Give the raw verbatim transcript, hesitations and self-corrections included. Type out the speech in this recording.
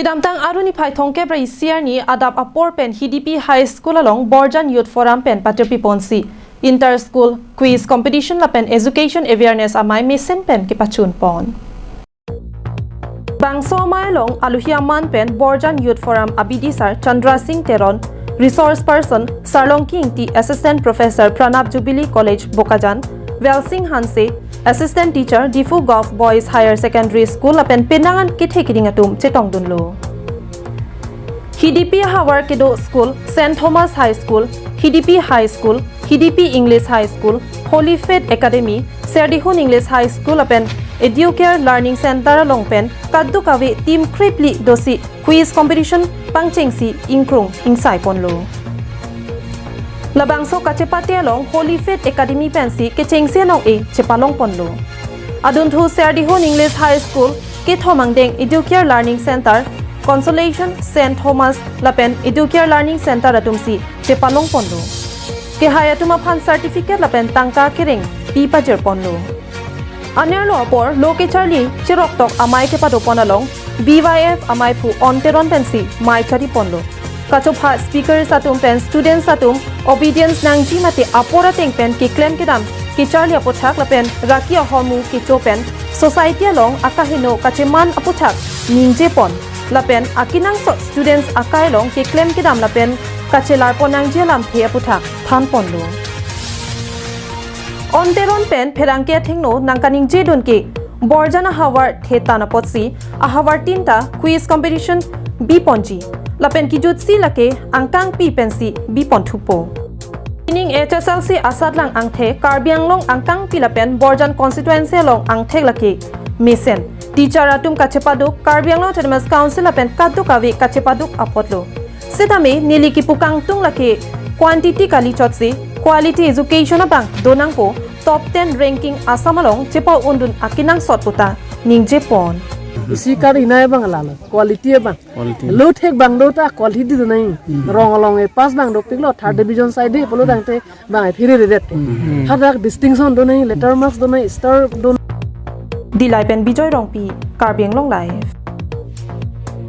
Kedamtang Arni phai thomkep ra isi arni adap apor pen Hidipi High School along Borjan Youth Forum pen patirpi ponsi inter school quiz competition lapen education awareness amei mesen pen kepachun pon. Bangso amei along aluhi aman pen Borjan Youth Forum abidi sar Chandra Singh Teron, resource person Sarlongki Ingti, assistant professor Pranab Jubilee College Bokajan, Velsing Hanse, assistant teacher Diphu Govt Boys Higher Secondary School lapen penang an kethe keding atum chetongdunlo. Hidipi ahavar kedo school Saint Thomas High School, Hidipi High School, Hidipi English High School, Holy Faith Academy, Serdihun English High School lapen Educare Learning Center along pen kadokave team krepli dosi quiz competition pangchengsi ingkrung ingsai ponlo. Labangso kachepate along Holy Faith Academy pensi kechengsi anong-e chepalong ponlo. Adunthu Serdihun English High School, kethom angdeng Educare Learning Center, Consolation Saint Thomas lapen Educare Learning Center atumsi chepalong ponlo. Kehai atum aphan certificate lapen tangka kereng pi pajir ponlo. Anerlo apor lo kecharli cheroktok amei kepado pon along B Y F ameiphu On Teron pensi mei chari ponlo. Kachopha speakers atum pen students atum obedience nangji mate apor ateng pen keklem kedam kecharli aputhak lapen raki ahormu kecho pen society along akaheno kacheman aputhak ningje pon lapen akenangsot students akai along keklem kedam lapen kachelar pon nangji alamthe aputhak than ponlo. On Teron pen pherangke athengno nangkaningje dun ke Borjan ahavar thetan apotsi ahavar tinta quiz competition bi ponji lapen kejutsi lake angkang pi pensi bi pon thupo. Pining H S L C asatlang angthek Karbi Anglong angkang pi lapen Borjan constituency along angthek lake mesen. Teacher atum kachepaduk Karbi Anglong Autonomous Council lapen kadokave kachepaduk apotlo. Setame neli kipu kangtung lake quantity kali chotsi quality education abang donangpo, top ten ranking Assam along chepa-undun akenangsot puta ningje pon. Isi kari nai abang lalo, quality abang. Quality. Lo thek abang do ta quality do nai. Hmm. Rong along e pass abang dopiklo, third division side pulo dangte abang e phiri redet. Hmm. Hadak distinction do nai, letter marks do nai, star do nai. Dillai pen Bijoy Rongpi, Karbi Anglong Live.